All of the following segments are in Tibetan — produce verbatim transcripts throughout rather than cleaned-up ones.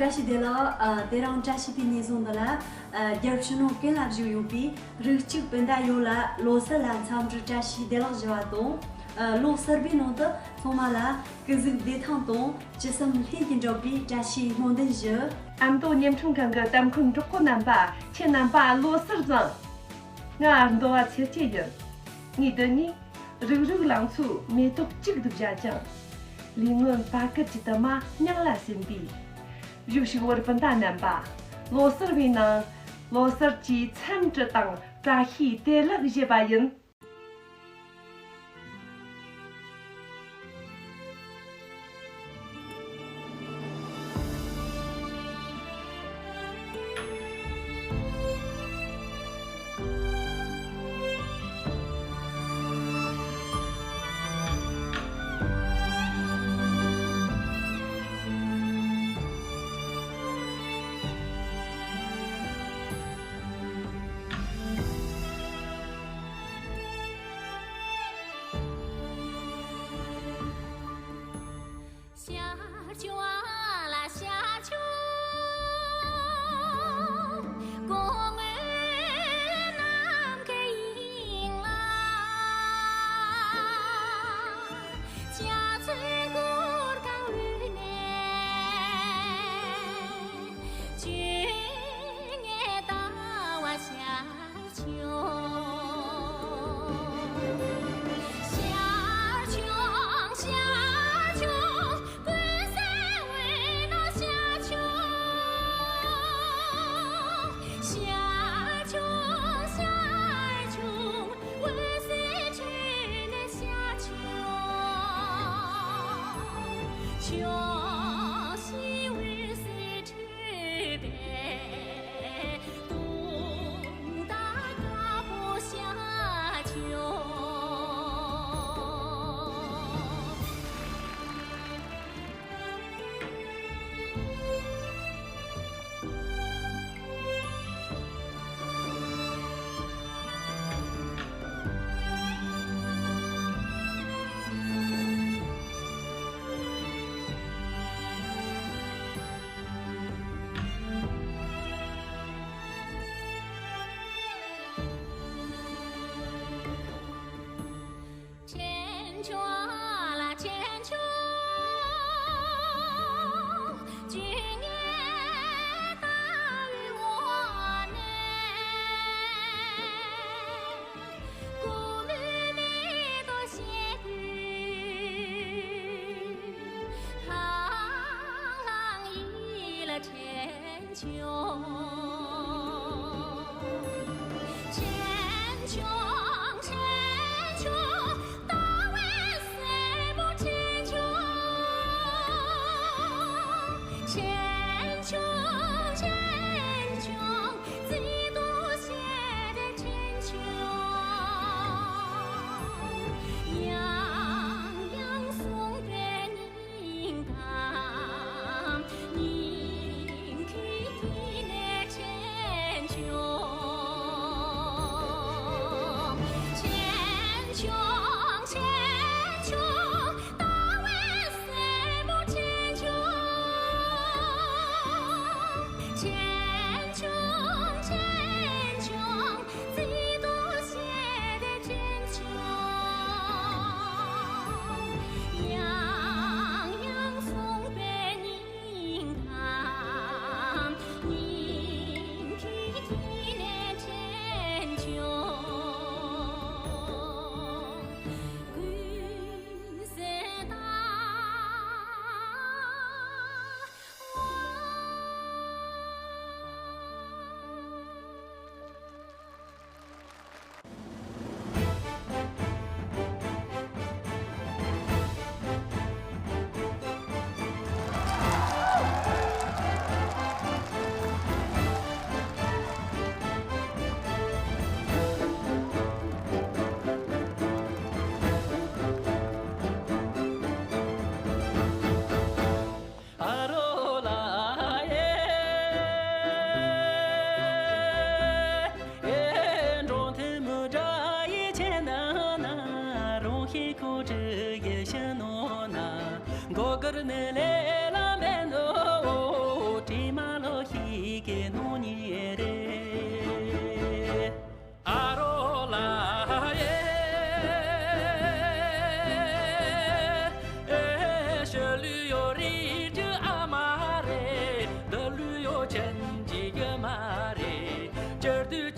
བཀྲ་ཤིས་བདེ་ལེགས། ཨ། དེ་རིང་བཀྲ་ཤིས་པའི་ཉིན་བཟང་འདི་ལ། ཨ། རྒྱལ་ཕྱི་ནང་ཀུན་ལ་བཞུགས་ཡོད་པའི་རིགས་གཅིག་སྤུན་ཟླ་ཡོངས་ལ་ལོ་གསར་ལ་འཚམས་འདྲི་བཀྲ་ཤིས་བདེ་ལེགས་ཞུ་བ་དང་། ཨ། ལོ་གསར་པའི་ནང་དུ་ཚང་མ་ལ་སྐུ་གཟུགས་བདེ་ཐང་དང་ཅི་བསམ་ལྷུན་གྱིས་འགྲུབ་པའི་བཀྲ་ཤིས་སྨོན་འདུན་ཞུ། ཨ་མདོ་བརྙན་འཕྲིན་ཁང་གི་ལྟད་མོ་གི་གྲོགས་པོ་རྣམ་པ། ཁྱེད་རྣམ་པ་ལོ་གསར་བཟང་། ང་མདོ་བ་ཚེ་སྐྱིད་ཡིན། ངའི་འདི་ནས་རིག་རིག་ལང་ཚོའི་མེ་ཏོག་གཅིག་ཏུ་བཞད་ཅིང་། ལས་སྔོན་བར་སྐབས་ཀྱི་དུ་མ་སྙིང་ལ་ཟིན་པའི། བཞུགས་ཞིག་བོད་སྤུན་ཟླ་རྣམ་པ། ལོ་གསར་བའི་ནང་ལོ་གསར་གྱི་འཚམས་འདྲི་དང་བཀྲ་ཤིས་བདེ་ལེགས་ཞུ་བ་ཡིན། ཤར་ཕྱོགས་ལ་ཤར་ཕྱོགས་སྐུ་ངོའི་ནམ་མཁའི་དབྱིངས་ལ། ཤར་ཕྱོགས་གུར་དཀར་དབུས་ནས་བྱོན་ངེས་ཟླ་བ་ཤར། ཤར་ཕྱོགས་ཤར་ཕྱོགས་ཀུན་གསལ་འོད་སྣང་ཤར་ཕྱོགས། ཤར་ཕྱོགས་ཤར་ཕྱོགས་འོད་ཟེར་འཕྲོས་ནས་ཤར་ཕྱོགས། ཕྱོགས་བཞི་འོད་ཟེར་འཕྲོས་པས། ཨ་རོ་ལ་ཨེ་ཨེ། འགྲོ་མཐུན་མུ་དྲ་ཡི་ཆེ་ན་ན། རོང་ཤེས་ཁོ་ཁྲི་ཡེ་ཤེ་ནོ་ན། མགོ་དཀར་ནི་ལེ་ལ་མེ་ནོ་ཏི།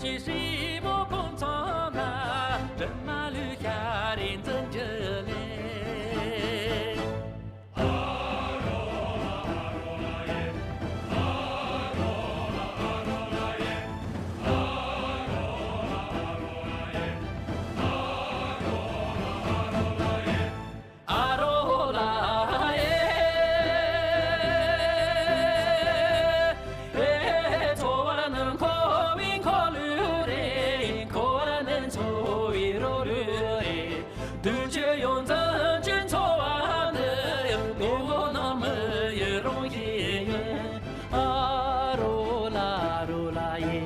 ཧྲིལ་པོ་ཀུན་ཚང་ན་དྲི་མ་ལུས་ཤ་རེ་འཛིན་རྒྱུ་ལས། ཨ་རོ་ལ་ཨེ། ཨེ། འཚོ་བ་ནི་འཁོར་བའི་འཁོར་ལོ་རེད། འཁོར་བ་ནི་འཚོ་བའི་རོ་ལུས་རེད། དུས་ཀྱི་ཡོངས་འཛིན་གྱི་འཚོ་བ་འདི་ཡང་དོ་ནང་མི་ཡི་རང་བཞིན་ཡིན། ཨ་རོ་ལ་ཨ་རོ་ལ་ཨེ།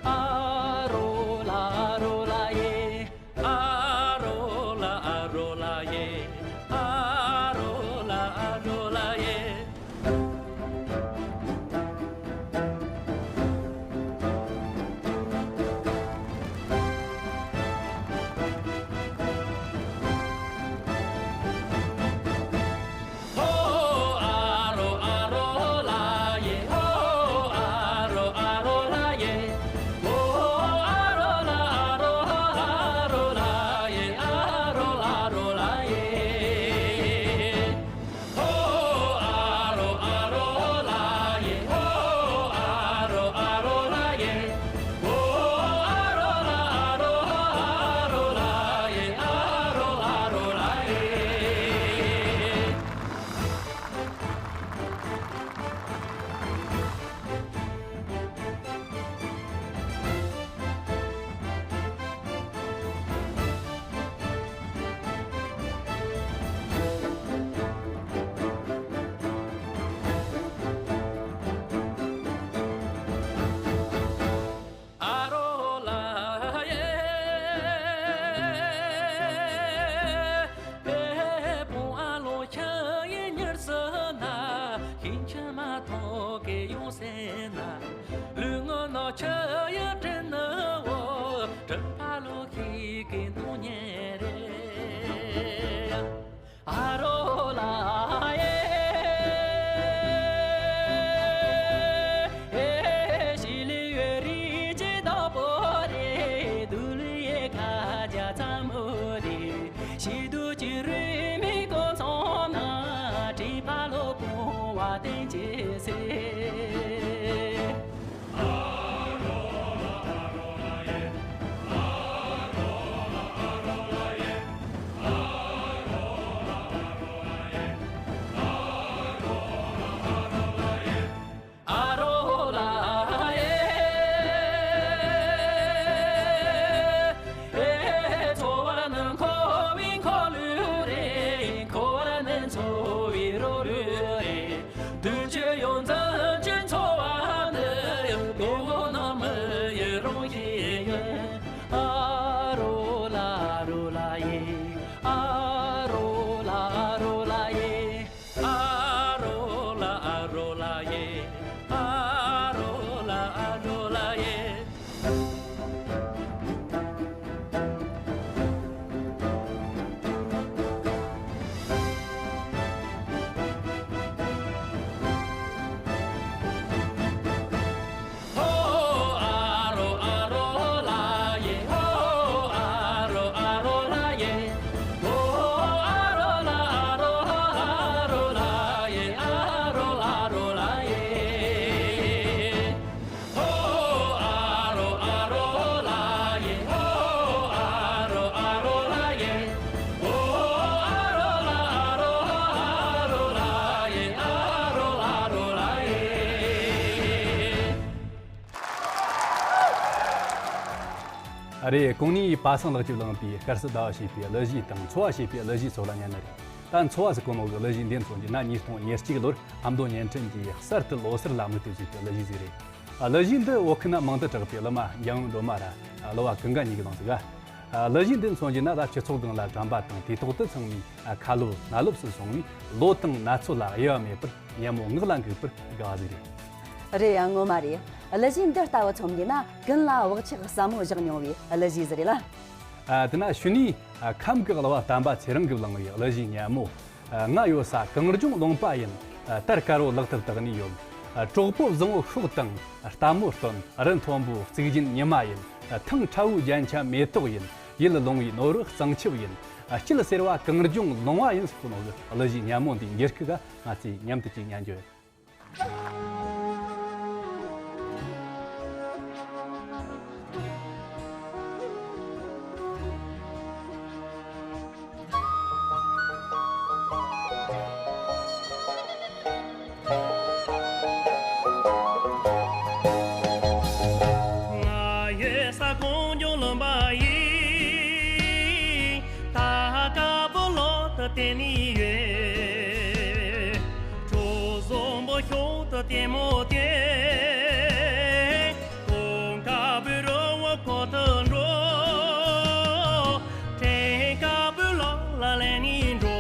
ཨ་རོ་ལ་ཨ་རོ་ལ་ཨེ། ཨ་རོ་ལ་ཨ་རོ་ལ་ཨེ། ཨ་རོ་ལ་ཨ་རོ་ལ་ཨེ། ཧོ། ཨ་རོ་ཨ་རོ་ལ་ཨེ། ཧོ། ཨ་རོ་ཨ་རོ་ལ་ཨེ། ཨོ། ཨ་རོ་ལ་ཨ་རོ་ཨ་རོ་ལ་ཨེ། ཨ་རོ་ཨ་རོ་ལ་ཨེ། ཨོ། ཨ་རོ་ཨ་རོ་ལ་ཨེ། ཨོ། ཨ་རོ་ཨ་རོ་ལ་ཨེ། ཨོ། ཨ་རོ་ལ་ཨ་རོ་ཨ་རོ་ལ་ཨེ། ཨ་རོ་ཨ་རོ་ལ་ཨེ། ཨ་རོ་ལ་ཡེ། ཨེ། བུང་ཨ་ལོ་ཁྱི་ཡི་མྱུར་སི་ན། ཤིང་ཁྱི་མ་ཐོག་གི་ཡོང་སེ་ན། ལུས་ངོ་ནོ་ཁྱི་ཡི་དྲིན་ནི་འོ། དྲིན་ཕ་ལོ་ཁྱི་གི་འདུག་ཉེ་རེ། ཨ་རོ་ལ་ཡེ། ཨེ། ཤི་ལི་ཡོད་རིགས་ཀྱི་བདག་པོ་རེད། དུ་ལི་ཡེ་ཁ་རྒྱ་ཚ་མོ་རེད། ཤི་དུ་ཅི་རུས་མི་ཀོ་ཚོང་ན། དྲི་ཕ་ལོ་ཕུང་བ་བསྟན་ཅི་སེ། ཨ་རོ་ལ་ཡེ། ཨེ། འཚོ་བ་ནི་འཁོར་བའི་འཁོར་ལོ་རེད། འཁོར་བ་ནི་འཚོ་བའི་རོ་ལུས་རེད། དུས་ཀྱི་ཡོངས་འཛིན་གྱི་འཚོ་བ་འདི་ཡང་དོ་ནང་མི་ཡི་རང་བཞིན་ཡིན། ཨ་རོ་ལ་ཨ་རོ་ལ་ཡེ། ཨ་རོ་ལ་ཨ་རོ་ལ་ཡེ། ཨ་རོ་ལ་ཨ་རོ་ལ་ཡེ། ཨ་རོ་ལ་ཨ་རོ་ལ་ཡེ། ཧོ། ཨ་རོ་ཨ་རོ་ལ་ཡེ། ཧོ། ཨ་རོ་ཨ་རོ་ལ་ཡེ། ཧོ། ཨ་རོ་ལ་ཨ་རོ་ཨ་རོ་ལ་ཡེ། ཨ་རོ་ཨ་རོ་ལ་ཡེ། ཧོ། ཨ་རོ་ཨ་རོ་ལ་ཡེ། ཧོ། ཨ་རོ་ཨ་རོ་ལ་ཡེ། ཧོ། ཨ་རོ་ལ་ཨ་རོ་ཨ་རོ་ལ་ཡེ། ཨ་རོ་ཨ་རོ་ལ་ཡེ། ཨ་རེ། གོང་ནས་པ་སངས་ལགས་ཀྱིས་བླངས་པའི་སྐར་སི་ཟླ་བ་ཞེས་པའི་གླུ་གཞས་དང་འཚོ་བ་ཞེས་པའི་གླུ་གཞས་སོགས་ལ་ཉན་ནི་རེད། ད་འཚོ་བ་ཟེར་གོ་ནོ་གི་གླུ་གཞས་འདི་མཚོན་རྒྱུ་ན་ཉིས་སྟོང་ཉེར་གཅིག་ལོར་ཨ་མདོ་བརྙན་འཕྲིན་གྱིས་གསར་དུ་ལོ་སར་ལ་དམིགས་ཏེ་བཟོས་པའི་གླུ་གཞས་ཟིག་རེད། གླུ་གཞས་འདི་བོད་ཁུལ་ན་མང་དུ་གྲགས་པའི་གླུ་མ་འཇམ་དབྱངས་སྒྲོལ་མ་ར་གླུ་བ་ཀུན་དགའ་གཉིས་ཀྱིས་བླངས་ཟིག་ག་གླུ་གཞས་འདི་མཚོན་རྒྱུ་ན་ད་སྤྱི་ཚོགས་སྒང་ལ་དྲན་པ་དང་དུས་ཐོག་ཏུ་ཚང་བའི་ཁ་ལོ་ན་ལོབས་སུ་སོང་བའི་ལོ་དང་ན་ཚོད་ལ་དབྱེ་བ་མེད་པར་སྙན་མོ་ངག་ལ་འགུག་པར་དགའ་བ་ཟིག་རེད། རེད། ངོ་མ་རེད། གླུ་གཞས་འདི་ལྟ་བུ་མཚོན་རྒྱུ་ན་ཀུན་ལ་བག་ཆགས་ཟབ་མོ་བཞག་མྱོང་བའི་གླུ་གཞས་ཟིག་རེད་ལ། ཨ། དེ་ན་ཕྱི་ནས་ཨ་ཁམས་ཀྱི་གླུ་བ་བསྟན་པ་ཚེ་རིང་གིས་བླངས་པའི་གླུ་གཞས་སྙན་མོ། ཨ། ང་ཡོད་ས་གངས་ལྗོངས་ལུང་པ་ཡིན། ཨ། དར་དཀར་བོ་ལག་ཏུ་བཏགས་ནས་ཡོད། ཨ། གྲོགས་པོ་བཟང་བོ་ཤོག་དང་ལྟད་མོ་སྟོན། རི་མཐོན་པོའི་གཙུག་རྒྱན་ཉི་མ་ཡིན། ཐང་ཁྲ་བོའི་རྒྱན་ཆ་མེ་ཏོག་ཡིན། ཡིད་ལ་ལོང་བའི་ནོར་བུ་གཙང་ཆབ་ཡིན། སྐྱིད་ཟེར་བ་གངས་ལྗོངས་ལུང་བ་ཡིན་ཟེར་གོ་ནོ་གི་གླུ་གཞས་སྙན་མོ་འདིའི་འགྱུར་ཁུག་ག་ང་ཚོས་མཉམ་དུ་ཅིག་ཉན་རྒྱུ་ཡིན། ང་ཡོད་ས་གངས་ལྗོངས་ལུང་པ་ཡིན། ད་དཀར་པོ་ལོ་ཏོག་བསྟན་ནས་ཡོད། གྲོ་བཟང་པོ་ཤོག་ཏུ་ལྟད་མོ་བལྟས། གངས་དཀར་པོའི་རི་བོ་བསྐོར་དུ་འགྲོ། སྤྲིན་དཀར་པོའི་ལམ་ལ་ལེན་ནས་འགྲོ།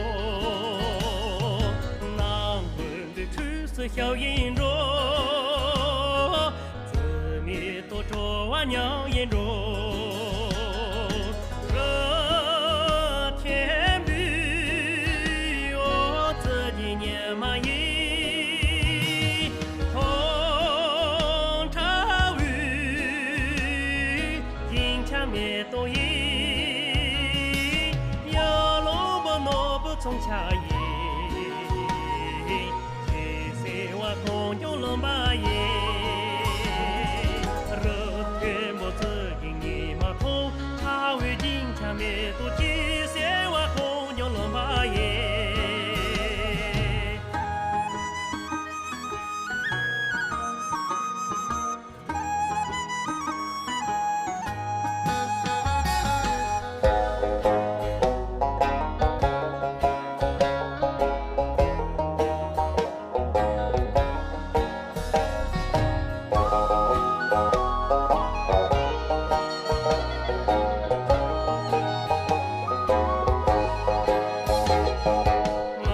ནམ་མཁའི་འཁྲིས་སུ་ཞབས་ཡིན་འགྲོ། རྩི་མེད་དུ་བྲོ་བ་མྱོང་ཡིན་འགྲོ། རི་ཆེན་པོའི་འོག་ཙི་གི་ཉི་མ་ཡིན། ཐང་ཁྲ་བོའི་ཞིང་ཆ་མེ་ཏོག་ཡིན། ཡར་ལུང་པ་ནོར་བུ་ཚོང་ཆ་ཡིན། ཅི་ཟེར་བ་གངས་ལྗོངས་ལུང་པ་ཡིན། རི་མཐོན་པོ་ཙི་གི་ཉི་མ་མཐོང་། ཁྲ་བོའི་ཞིང་ཆ་མེ་ཏོག་ཅི་ཟེར་བ་གངས་ལྗོངས་ལུང་པ་ཡིན། ང་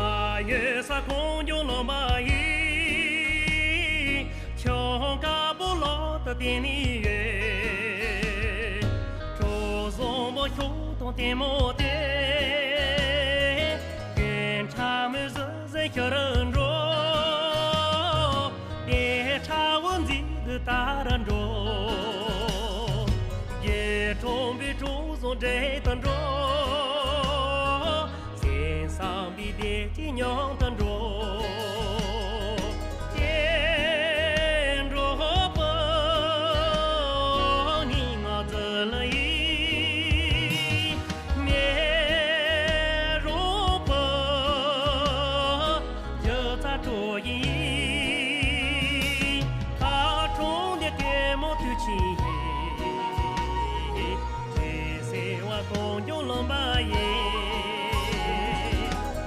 ཡོད་ས་གངས་ལྗོངས་ལུང་པ་ཡིན། ཆུ་དཀར་པོ་ལོག་ཏུ་བལྟས་ནས་ཡོད། གྲོ་བཟང་པོ་ཤོག་དང་ལྟད་མོ་བལྟས། རྒན་ཁྲ་མོའི་གཟི་བརྗིད་ཤར་འགྲོ། རྒན་ཁྲ་བོ་མཛེས་སྡུག་དར་འགྲོ། རྒྱལ་གྲོང་པའི་གྲོ་བཟང་འབྲེལ་དུ་འགྲོ། སེམས་བསམ་པའི་བདེ་སྐྱིད་མྱོང་དུ་འགྲོ། སྐྱེ་འགྲོ་བ་ནི་ང་ཚོ་ལ་ཡིན། མེད་རུང་བུ་རྒྱུ་རྩ་སྤྲོ་ཡིན། ཁ་གྲོང་འདི་ལྟད་མོ་དུས་ཆེན་ཡིན། ཅི་ཟེར་བ་གངས་ལྗོངས་ལུང་པ་ཡིན།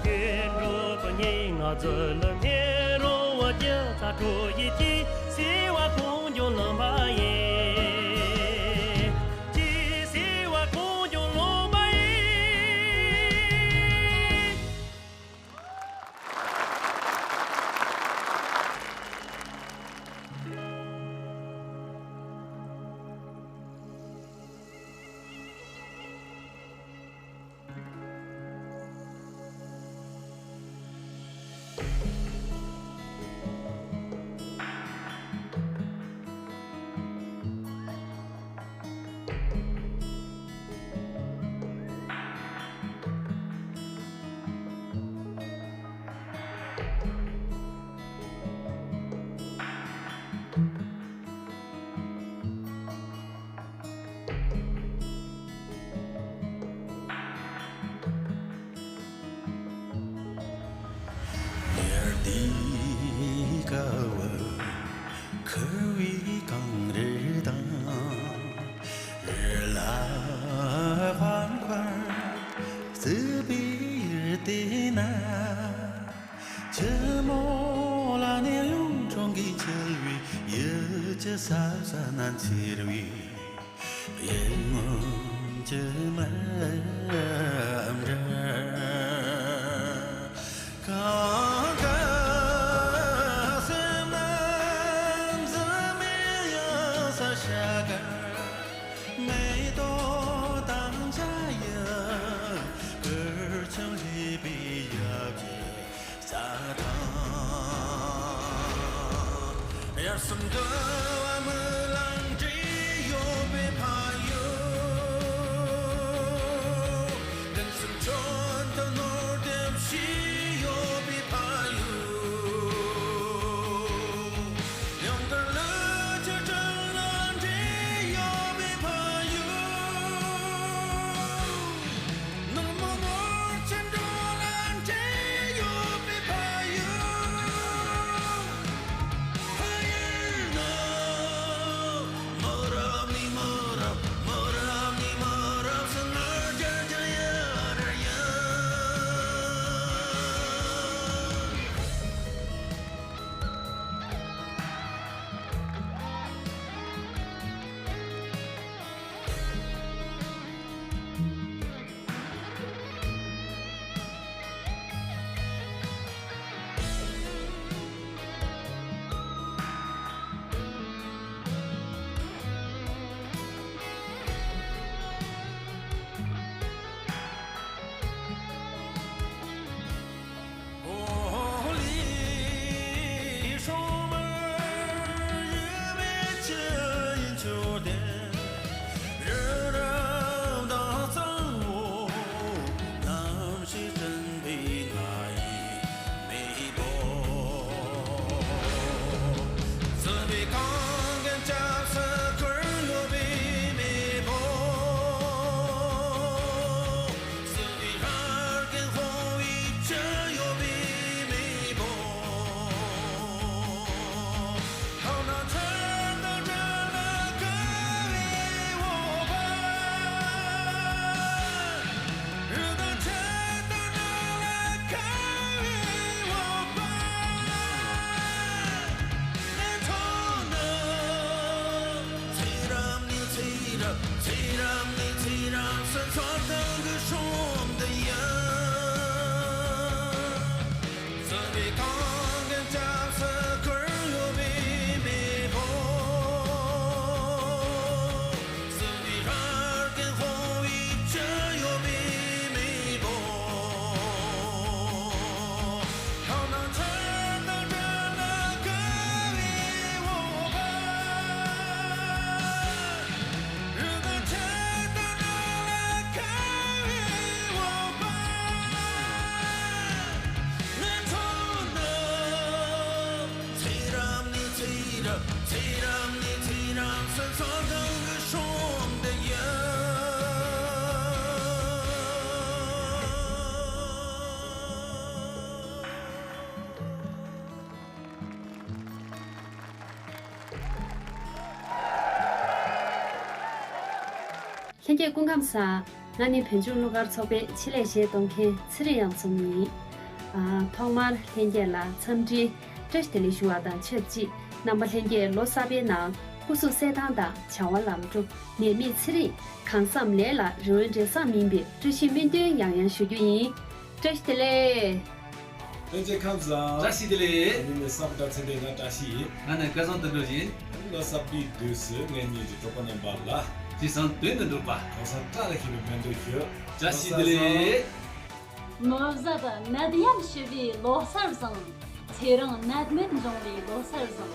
ཁྱེད་འགྲོ་དོན་ཉིད་ང་ཚོ་ལ་མེད་རུང་བ་རྒྱུ་རྩ་སྤྲོ་ཡིན། ཅི་ཟེར་བ་གངས་ལྗོངས་ལུང་པ་ཡིན། ཅི་ཟེར་བ་གངས་ལྗོངས་ལུང་པ་ཡིན། ཉལ་དུས་ཀ་བ་ཁུ་བའི་གངས་རི་དང་། རི་ལ་ཕར་ཕར་སྲིད་པའི་ཡུལ་དེ་ན། ཆུ་མོ་ལ་ནས་གཡུང་དྲུང་གིས་འཁྱིལ་བའི་ཡུལ་གྱི་ས་ས་ན་འཚེར་བའི། ཡིད་སྔོན་གྱི་མི་འདྲ། གང་གི་སེམས་ནང་འཛུམ་མེད་ཡང་ས་ཤ་གར། མེ་ཏོག་དང་འཇའ་ཡི་གུར་ཆུམ་ལྷེབ་པའི་ཡབ་ཀྱི་རྩྭ་ཐང་། ཡར་སེམས་འདུལ་བ་མི་ལང་གྲི་གཡོ་བའི་ཕ་ ལྷན་རྒྱས་སྐུ་ཁམས་བཟང་། ང་ནི་བོད་ལྗོངས་གླུ་གར་ཚོགས་པའི་ཆེད་ལས་གཞས་གཏོང་མཁན་ཚེ་རིང་གཡང་འཛོམས་ཡིན། ཨ། ཐོག་མར་ལྷན་རྒྱས་ལ་འཚམས་འདྲི་བཀྲ་ཤིས་བདེ་ལེགས་ཞུ་བ་དང་ཆབས་ཅིག་རྣམ་པ་ལྷན་རྒྱས་ལོ་གསར་པའི་ནང་སྐུ་གཟུགས་གསལ་ཐང་དང་བྱ་བ་ལམ་འགྲོ། ནད་མེད་ཚེ་རིང་། གང་བསམ་ལས་ལ་རེ་བའི་འབྲས་བཟང་སྨིན་པའི་བཀྲ་ཤིས་སྨོན་འདུན་ཡང་ཡང་ཞུ་རྒྱུ་ཡིན། བཀྲ་ཤིས་བདེ་ལེགས། ལྷན་རྒྱས་ཁམས་བཟང་། བཀྲ་ཤིས་བདེ་ལེགས། ང་ནི་ས་མོ་ཊ་ཚེ་བརྟན། ང་བཀྲ་ཤིས་ཡིན། ང་ནི་སྐལ་བཟང་དོན་གྲུབ་ཡིན། ལོ་གསར་པའི་དུས་སུ་ངའི་གཉེན་གྱི་གྲོགས་པོ་རྣམ་པ་ལ། ཅི་བསམ་དོན་དུ་འགྲུབ་པ། གང་བསམ་བཀྲ་ལ་ཤིས་པའི་སྨོན་འདུན་ཞུ། བཀྲ་ཤིས་བདེ་ལེགས། མི་བཟད་ནད་ཡམས་ཞི་བའི་ལོ་གསར་བཟང་། ཚེ་རིང་ནད་མེད་འབྱུང་བའི་ལོ་གསར་བཟང་།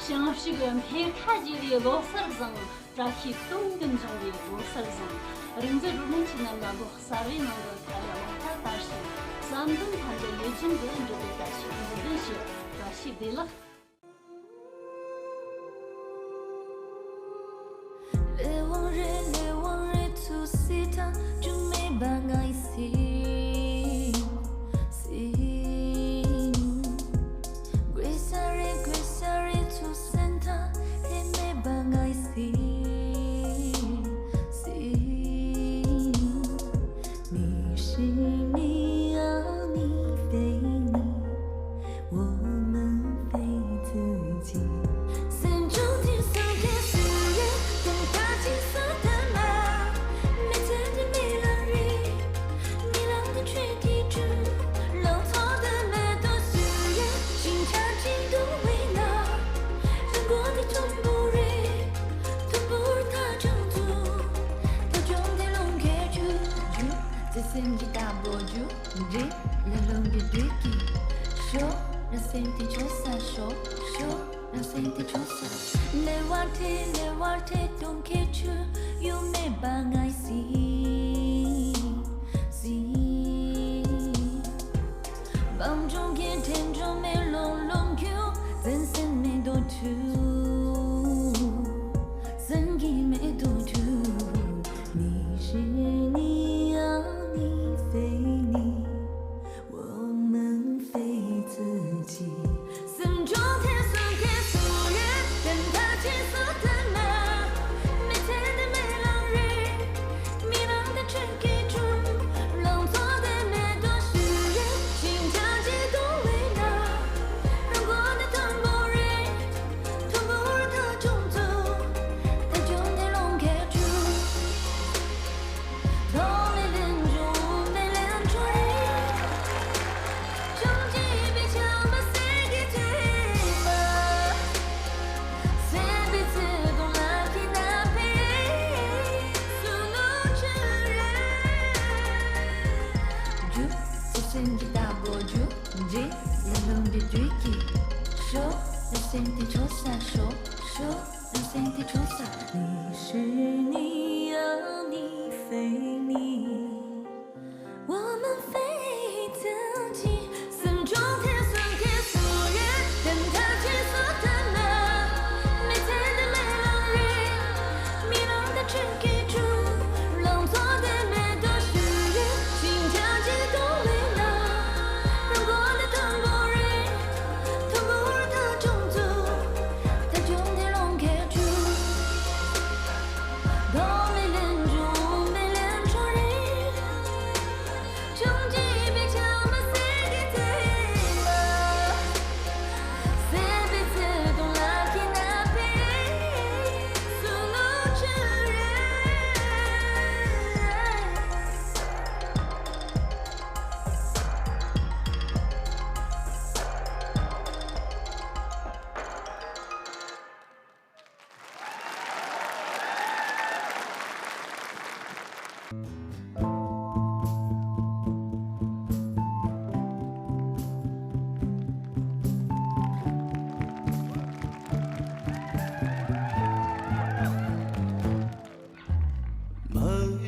ཞིང་ཕྱུགས་འཕེལ་ཁ་རྒྱས་པའི་ལོ་གསར་བཟང་། བཀྲ་ཤིས་སྟོང་གི་འབྱུང་བའི་ལོ་གསར་བཟང་། རིག་འཛིན་རུ་མིན་ཁྱེད་རྣམས་ལ་ལོ་གསར་བའི་ནང་དུ་ད་ཡ་ལོ་ལྟར་བསྟར་ཞིང་། བསམ་དོན་ཐམས་ཅད་ཡིད་བཞིན་དུ་འགྲུབ་པའི་བཀྲ་ཤིས་སྨོན་འདུན་ཞུ། བཀྲ་ཤིས་བདེ་ལེགས།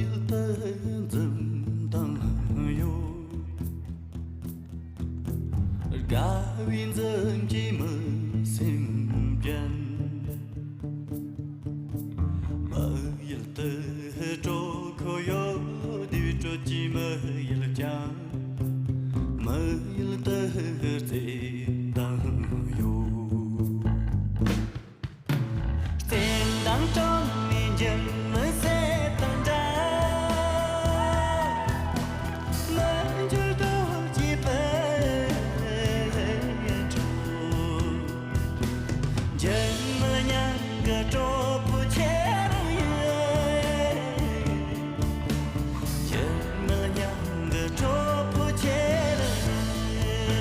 ཡུལ་དུ་འཛུམ་མདངས་ཡོད། དགའ་བའི་འཛུམ་གྱིས་མི་སེམས་བརྒྱན། མི་ཡུལ་དུ་གྲོད་ཁོག་ཡོད། དེ་བས་དྲོད་ཀྱིས་མི་ཡལ་ཀྱང་། མི་ཡུལ་དུ་བརྩེ་མདངས་ཡོད། བརྩེ་མདངས་བཀྲམ་ནས་འགྱུར་མེད་ཟས་དང་འདྲ། མི་འགྱུར་རྡོ་རྗེ་སྤུན་གྲོགས། འགྱུར་མེད་མྱང་གི་གྲོགས་པོ་ཁྱེད་རང་ཡིན། འགྱུར་མེད་མྱང་གི་གྲོགས་པོ་ཁྱེད་རང་ཡིན།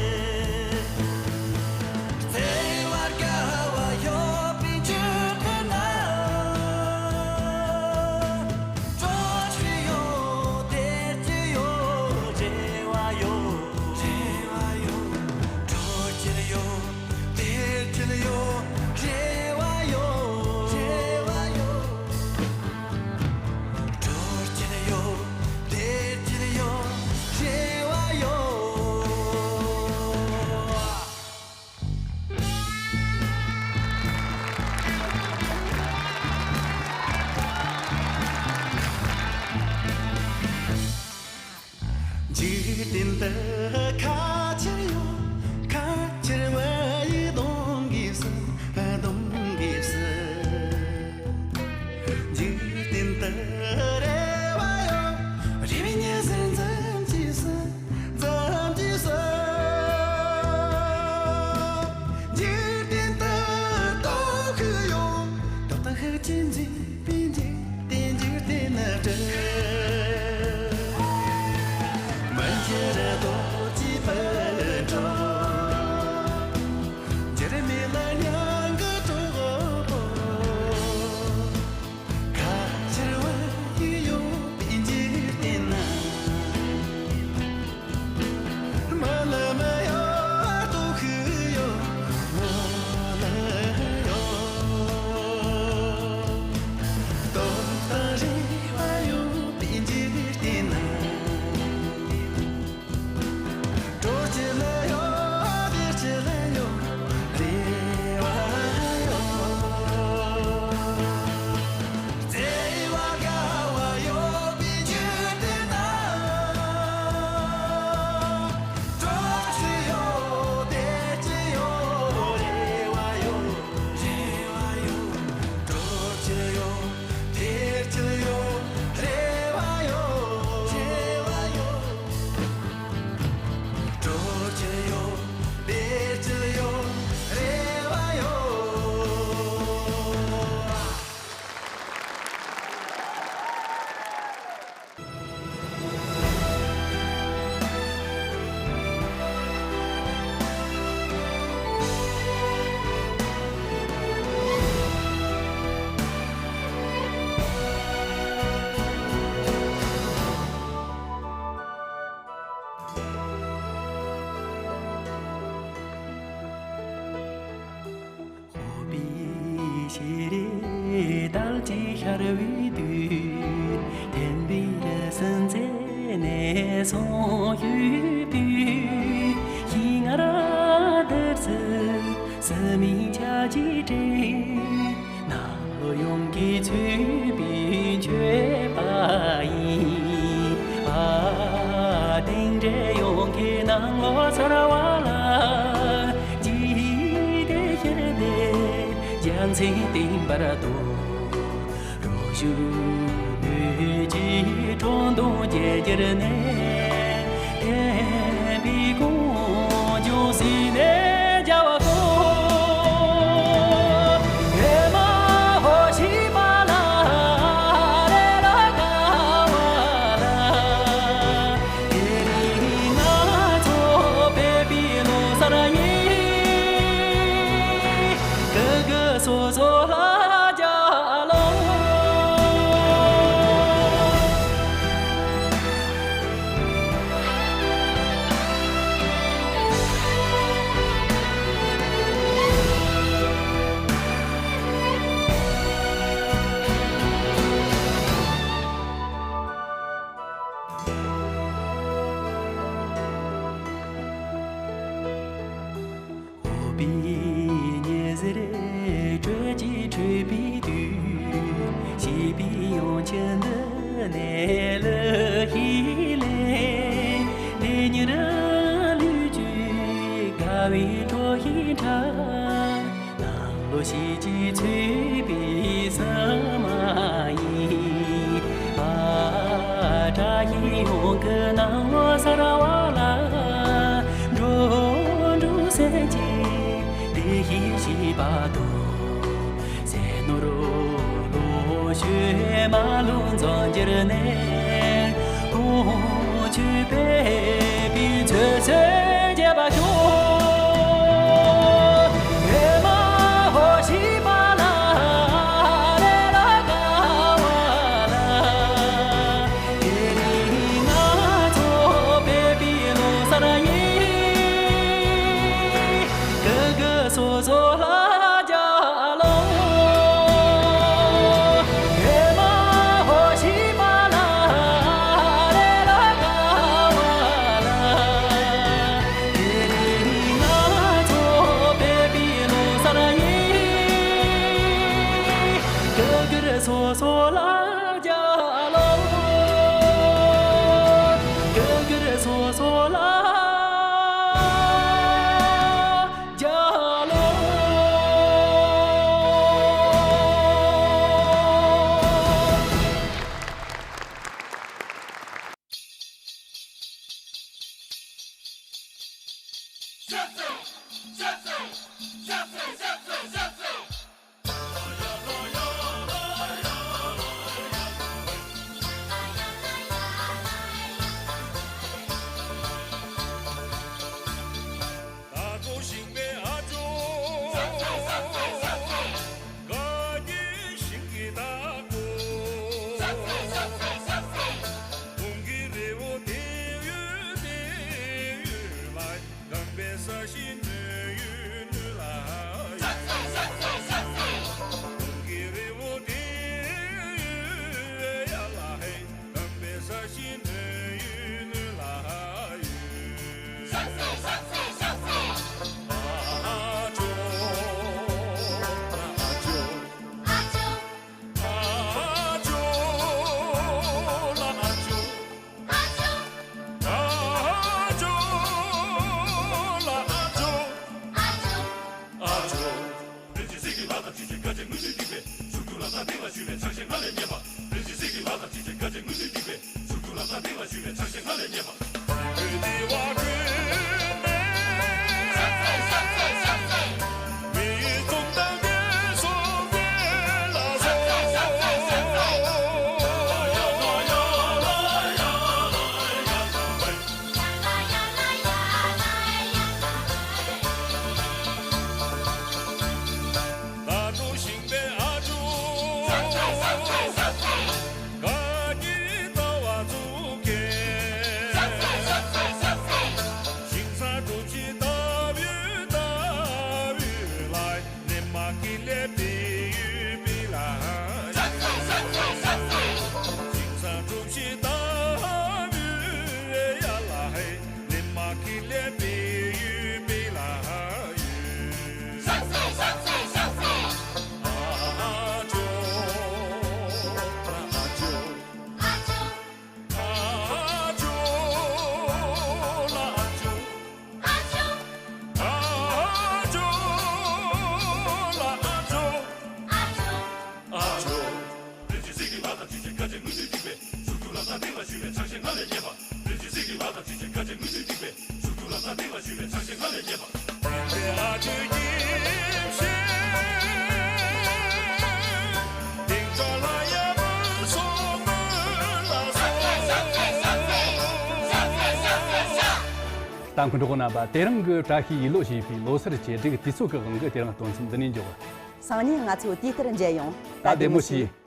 བརྩེ་བ་དགའ་བ་ཡོད་པའི་འཇིག་རྟེན་ན། སྤྲོ་སྐྱིད་ཡོད། བདེ་སྐྱིད་ཡོད། རེ་བ་ཡོད། རེ་བ་ཡོད། སྤྲོ་སྐྱིད་ཡོད། བདེ་སྐྱིད་ཡོད། རེ་བ་ཡོད། རེ་བ་ཡོད། སྤྲོ་སྐྱིད་ཡོད། བདེ་སྐྱིད་ཡོད། རེ་བ་ཡོད། འཇིག་རྟེན་འདི་ཁ་ཁྱེར་ཡོད། ཁ་ཁྱེར་བ་ཡི་གདོང་གིས་སུ། གདོང་གིས་སུ། འཇིག་རྟེན་འདི་རེ་བ་ཡོད། རེ་བའི་ཉི་ཟེར་འཛུམ་གྱིས་སུ། འཛུམ་གྱིས་སུ། འཇིག་རྟེན་འདི་སྟོབས་ཤུགས་ཡོད། སྟོབས་དང་ཤུགས་ཀྱིས་འཛིན་པའི་འཇིག་རྟེན། འཇིག་རྟེན་ནི་བྲལ། མི་འགྱུར་རྡོ་རྗེ་སྤུན་གྲོགས། འགྱུར་མེད་ལ་མྱང་གི་གྲོགས་པོ། ཁ་ཁྱེར་བ་ཡི་ཡོད་པའི་འཇིག་རྟེན་ན། མི་ལ་མི་ཡོད། སྟོབས་ཤུགས་ཡོད། ངོ་ལ་ཡོད། སྟོབས་དང་རེ་བ་ཡོད་པའི་འཇིག་རྟེན་ན། སྤྲོ་སྐྱིད་ལ་ཡོད། བདེ་སྐྱིད་ལ་ཡོད། རེ་བ་ཡོད། བརྩེ་བ་དགའ་བ་ཡོད་པའི་འཇིག་རྟེན་ན། སྤྲོ་སྐྱིད་ཡོད། བདེ་སྐྱིད་ཡོད། རེ་བ་ཡོད། རེ་བ་ཡོད། སྤྲོ་སྐྱིད་ཡོད། བདེ་སྐྱིད་ཡོད། རེ་བ་ཡོད། རེ་བ་ཡོད། སྤྲོ་སྐྱིད་ཡོད། བདེ་སྐྱིད་ཡོད། རེ་བ་ཡོད། འོད་པའི་ཞལ་རས་དལ་གྱིས་ཤར་བའི་དུས། ཐིམ་པའི་རི་སུལ་མཛེས་ནས་སོང་ཡོད་དུས། ཞིག་སྔར་བདུད་རྩི་བསིལ་མའི་ཆར་གྱིས་སྤྲས། ནམ་ལོ་ཡོངས་ཀྱི་མཆོད་པའི་མཆོད་པ་ཡིན། ཨ། དེང་འདྲའི་ཡོངས་ཀྱི་ནང་ལོ་གསར་བ་ལ། འཇིགས་ཏེ་ཤར་ཏེ་རྒྱལ་མཚན་བསྟན་པར་དོ། རོ་བཅུད་སྣོད་ཀྱི་ཁྲག་འཐུང་བརྒྱལ་གྱུར་ནས། བསྟན་པའི་ཀུན་འབྱུང་ཟིན་ནས་རྒྱལ་བ་ཀུན། ཧེ་མ་ཧོ་ཤི་པ་ལ་རེ་ལ་དགའ་བ་ལ། དེ་རིང་ང་ཚོ་ཕེབས་པའི་ལོ་གསར་ཡིན། གུ་གུ་སོ་སོ་ལ་རྒྱལ་ལོ། ཅི་འདི་ནས་ལུ་ཧི་ལེ། འདི་ཉིད་ལུས་ཀྱི་དགའ་བའི་གྲོགས་ཤིག་འདྲ། ནམ་ལོ་ཤིག་ཅིག་ཚུད་པའི་སྲན་མ་ཡིན། ཨ་བྲ་ཡི་ཡོང་གི་ནམ་ལོ་གསར་བ་ལ། འགྲོ་འགྲོ་ཟེར་གྱིས་དེ་ཤི་ཤི་བ་དོ། ཟས་ནོར་ལོ་ཤོད་མ་ལུས་འཛོམས་འགྱུར་ནས། ཁོང་ཆུད་པའི་པའི་ཚོད་ཚོད་རྒྱས་པ་ཤོག་ཧེ་མ་ཧོ་ཤི་པ་ལ་རེ་ལ་ཀ་བ་ལ། དེ་རིང་ང་ཚོ་ཕེབས་པའི་ལོ་གསར་ཡིན། གུ་གུ་སོ་སོ་ལ་རྒྱ་ལོ། ཧེ་མ་ཧོ་ཤི་པ་ལ་རེ་ལ་ཀ་བ་ལ། དེ་རིང་ང་ཚོ་ཕེབས་པའི་ལོ་གསར་ཡིན། གུ་གུ་སོ་སོ་ལ་རྒྱ་ལོ། གུ་གུ་སོ་སོ་ལ་རྒྱ་ལོ། སྒང་པའི་ས་གཞི་སྣོད་ཡོད་སྣོད་ལ་ཡོད། གདོང་གི་རི་བོ་དེ་ཡོད་ཡ་ལ་ཧེ། སྒང་པའི་ས་གཞི་སྣོད་ཡོད་སྣོད་ལ་ཡོད། ཨ་ཅོ། ཨ་ཅོ། ཨ་ཅོ་ལ་ཨ་ཅོ། ཨ་ཅོ་ལ་ཨ་ཅོ། ཨ་ཅོ། ཨ་ཅོ། རིན་ཆེན་གཟི་བརྗིད་ལག་དང་ཅི་བྱེད་དཀའ་སྤྱད་དངུལ་ནུས་སྡིག་པས། ཞུགས་རྒྱུ་ལག་ཐག་སྟེང་ལ་ཞུས་པའི་ཆགས་ཞེན་སྔར་ལས་རྙེད་པ། རིན་ཆེན་གཟི་བརྗིད་ལག་དང་ཅི་བྱེད་དཀའ་སྤྱད་དངུལ་ནུས་སྡིག་པས། ཞུགས་རྒྱུ་ལག་ཐག་སྟེང་ལ་ཞུས་པའི་ཆགས་ཞེན་སྔར་ལས་རྙེད་པ། དགའ་ཉིད་ལྟ་བ་གཙུག་གེ། ཞིང་ས་གྲུ་བཞི་ལྟ་བུའི་ལྟ་བུའི་ལ། ནི་མ་ཀི་ལེ་པི་ཡུ་པི་ལ། ཞིང་ས་གྲུ་བཞི་ལྟ་བུའི་ཡ་ལ་ཧེ། ནི་མ་ཀི་ལེ་པི་ཡུ་པི་ལ་ཡུ། ཨ་ཅོ། ཨ་ཅོ། ཨ་ཅོ་ལ་ཨ་ཅོ། ཨ་ཅོ། ཨ་ཅོ་ལ་ཨ་ཅོ། ཨ་ཅོ། ཨ་ཅོ། རིན་ཆེན་གཟི་བརྗིད་ལག་དང་ཅི་བྱེད་དཀའ་སྤྱད་དངུལ་ནུས་སྡིག་པས། ཞུགས་རྒྱུ་ལག་ཐག་སྟེང་ལ་ཞུས་པའི་ཆགས་ཞེན་སྔར་ལས་རྙེད་པ། རིན་ཆེན་གཟི་བརྗིད་ལག་དང་ཅི་བྱེད་དཀའ་སྤྱད་དངུལ་ནུས་སྡིག་པས། ཞུགས་རྒྱུ་ལག་ཐག་སྟེང་ལ་ཞུས་པའི་ཆགས་ཞེན་སྔར་ལས་རྙེད་པ། ད་སྐུ་འགྲོ་རྣམ་པ། དེ་རིང་གི་བཀྲ་ཤིས་ཡིད་བློ་ཞེས་པའི་ལོ་སར་གྱི་སྒྲིག་དུས་ཚོད་ཀྱི་དབང་གིས་དེ་རིང་དོན་ཚན་འདི་ནས་འཇོག། སང་ཉིན་ང་ཚོ་དུས་ལྟར་མཇལ་ཡོང་། ད་བདེ་མོ་བྱོས།